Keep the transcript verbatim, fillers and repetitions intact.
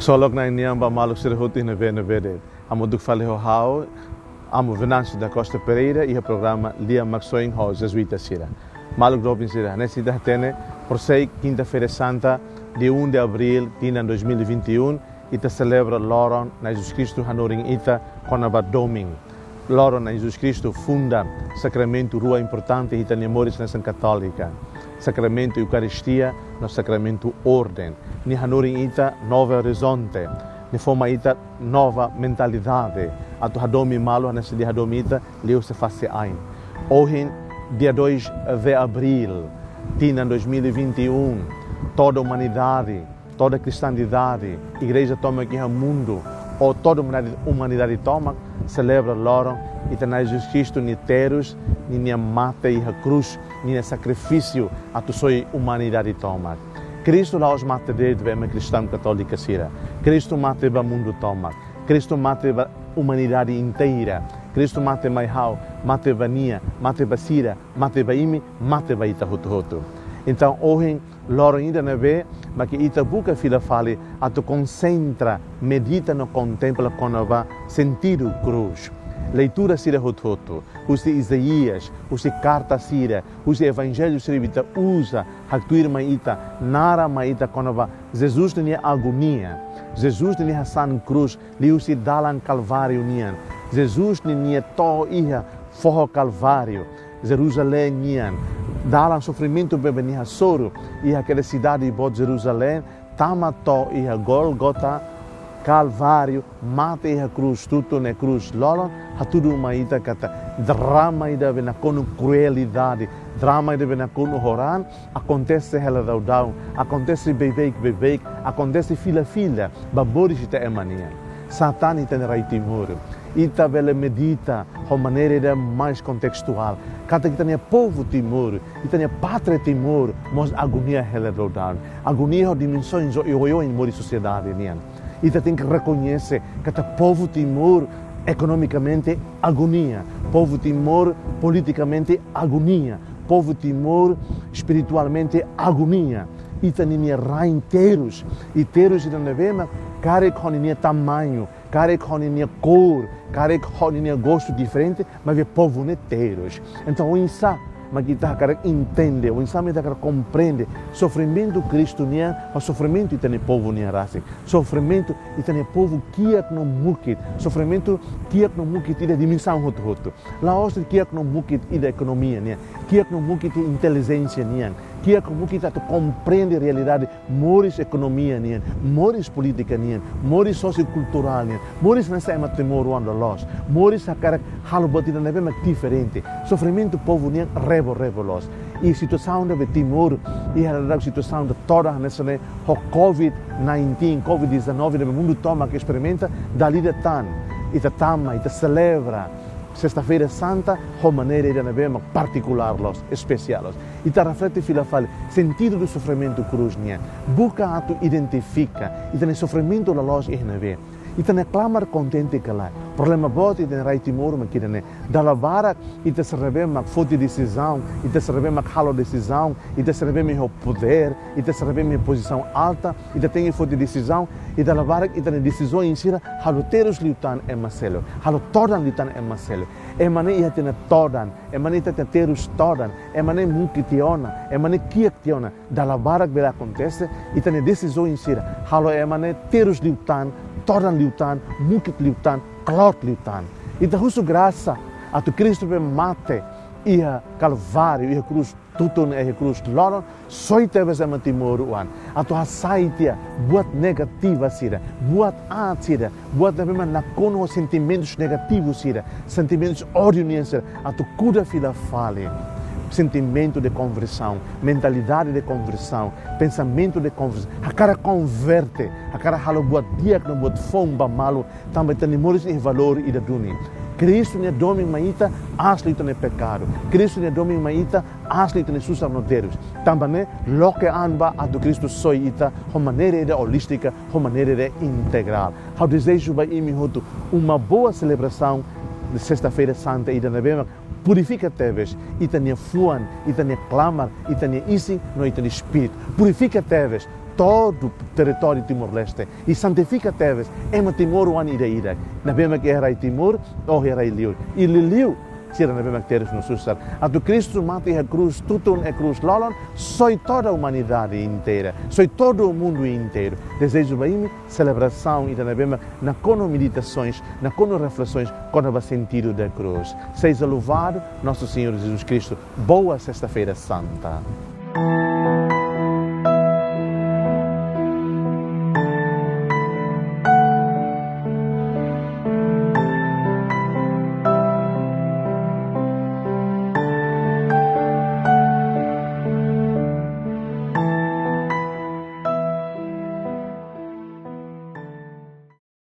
Ksolok Na'i nian ba maluk sira hotu iha ne'ebé-ne'ebé de'it. Hamutuk fali ho ha'u, Amu Venâncio da Costa Pereira, iha programa Lia Maksoin ho Jesuita sira. Maluk doben sira, hanesan ita hatene, por sei Quinta-feira Santa, dia um de abril, tinan dois mil e vinte e um, ita selebra loron Na'i Jesus Kristu hanorin ita kona-ba domin. Loron Na'i Jesus Kristu funda sakramentu rua importante iha ita-nia moris nasaun katólika. Sakramentu Eukaristia no sakramentu orden. Nia hanorin ita Novo Horizonte. Nia fó mai ita nova mentalidade. Atu hadomi malu, hanesan Nia hadomi ita, liuhusi fase ain. Ohin, dia dois de abril, tinan dois mil e vinte e um, toda umanidade, toda kristaunidade, igreja tomak iha mundu, ou toda umanidade, umanidade tomak, selebra loron ita Na'i Jesus Kristu nia terus, ninia mate iha krús, ninia sakrifísiu atu soi umanidade tomak. Kristu la'ós mate de'it ba ema kristaun katólika sira. Kristu mate ba mundu tomak. Kristu mate ba umanidade inteira. Kristu mate mai ha'u, mate ba Nia, mate ba sira, mate ba imi, mate ba ita hotu-hotu. Entaun, ohin, loron ida ne'ebé mak ita buka fila fali atu konsentra, medita no kontempla kona-ba sentidu krús. Leitura sira hotu-hotu, husi Isaías, husi karta sira, husi evanjellu sira ne'ebé ita uza, haktuir mai ita, naran mai ita kona-ba Jesus ninia agonia. Jesus ninia hasán krús, liuhusi dalan Kalváriu nian. Jesus ninia to'o iha foho Kalváriu, Jeruzalein nian. Dalan sofrimentu ne'ebé Nia hasoru iha aquela sidade boot Jeruzalein, tama to'o iha Gólgota, Kalváriu, mate iha krús, tutu ne'e krús lolon, hatudu mai ita katak drama ida ne'ebé nakonu kruelidade, drama ida ne'ebé nakonu horan, akontese hela daudaun, akontese beibeik-beibeik, akontese fila-fila, ba moris ita ema nian. Sá tan ita-nia rai Timor. Ita bele medita ho maneira ida mais kontestuál. Katak ita-nia povu Timor, ita-nia pátria Timor, mós agonia hela daudaun. Agonia ho dimensaun oioin moris sosiedade nian. Ita tenke rekoñese katak povu Timor ekonomikamente agonia, povu Timor politikamente agonia, povu Timor espiritualmente agonia. Ita ninia rain terus, i terus ida ne'ebé mak karik ho ninia tamañu, karik ho ninia kór, karik ho ninia gostu diferente, maibé povu ne'e terus. Entaun, oinsá mak ita hakarak entende, oinsá mak ita hakarak komprende sofrimentu Kristu nian ho sofrimentu ita-nia povu nian rasik. Sofrimentu ita-nia povu kiak no mukit. Sofrimentu kiak no mukit ida dimensaun hotu-hotu. La'ós kiak no mukit ida ekonomia nian. Kiak no mukit ida intelijénsia nian. Kiak no mukit atu komprende realidade moris ekonomia nian, moris polítika nian, moris sosiokulturál nian, moris hanesan ema timoroan loloos, moris hakarak halo buat ida ne'ebé mak diferente. Sofrimentu povu nian rebo-rebo loos. I situasaun ne'ebé Timor iha, ladún situasaun ida todan hanesan ne'e ho covid nineteen, covid dezanove ne'ebé mundu tomak esperimenta, dala ida tan ita tama, ita selebra Sesta-feira Santa ho maneira ida ne'ebé mak partikulár loos, espesiál loos. Ita reflete fila fali sentidu do sofrimentu krús nian. Buka atu identifika ita-nia sofrimentu loloos iha ne'ebé. Ita-nia klamar kontente ka lae. Problema boot ita-nia rai Timor mak ida-ne'e. Dala barak ita sira ne'ebé mak foti desizaun, ita sira ne'ebé mak halo desizaun, ita sira ne'ebé mak iha podér, ita sira ne'ebé mak iha pozisaun alta, ita tenke foti desizaun, i dala barak ita-nia desizaun sira halo terus liután ema seluk, halo todan liután ema seluk. Ema ne'e iha tiha ona todan, ema ne'e iha tiha ona terus todan, ema ne'e mukit tiha ona, ema ne'e kiak tiha ona. Dala barak bele akontese, ita-nia desizaun sira halo ema ne'e terus liután, todan liután, mukit liután, kloot liután. Ita husu grasa atu Kristu be mate iha Kalváriu, iha krús, tutu ona iha krús lolon, soi tebes ema timoroan. Atu hasai tiha buat negativa sira, buat aat sira, buat ne'ebé mak nakonu ho sentimentus negativus sira, sentimentus ódiu nian sira, atu kuda fila fali sentimentu de konversaun, mentalidade de konversaun, pensamentu de konversaun, hakarak konverte, hakarak halo buat di'ak no buat foun ba malu, tanba ita-nia moris iha valór ida duni. Kristu nia domin mai ita, aas liu ita-nia pekadu. Kristu nia domin mai ita, aas liu ita-nia susar no terus. Tanba ne'e, loke an ba atu Kristu soi ita ho maneira ida holístika, ho maneira ida integrál. Ha'u dezeja ba imi hotu uma boa celebração de Sexta-feira Santa ida ne'ebé mak purifika tebes ita-nia fuan, ita-nia klamar, ita-nia isin no ita-nia espíritu. Purifika tebes, todo territóriu Timor-Leste, i santifika tebes ema timoroan ida-idak, ne'ebé mak iha rai Timor ou iha rai liur, i liuliu sira ne'ebé mak terus no susar. Atu Kristu mate iha krús, tutun iha krús lolon, soi toda a umanidade inteira, soi todo o mundo inteiro. Dezeja ba imi selebrasaun ida ne'ebé mak nakonu meditasoens, nakonu reflesoens kona-ba sentidu da cruz. Seja louvado nosso Senhor Jesus Cristo. Boa Sexta-feira Santa.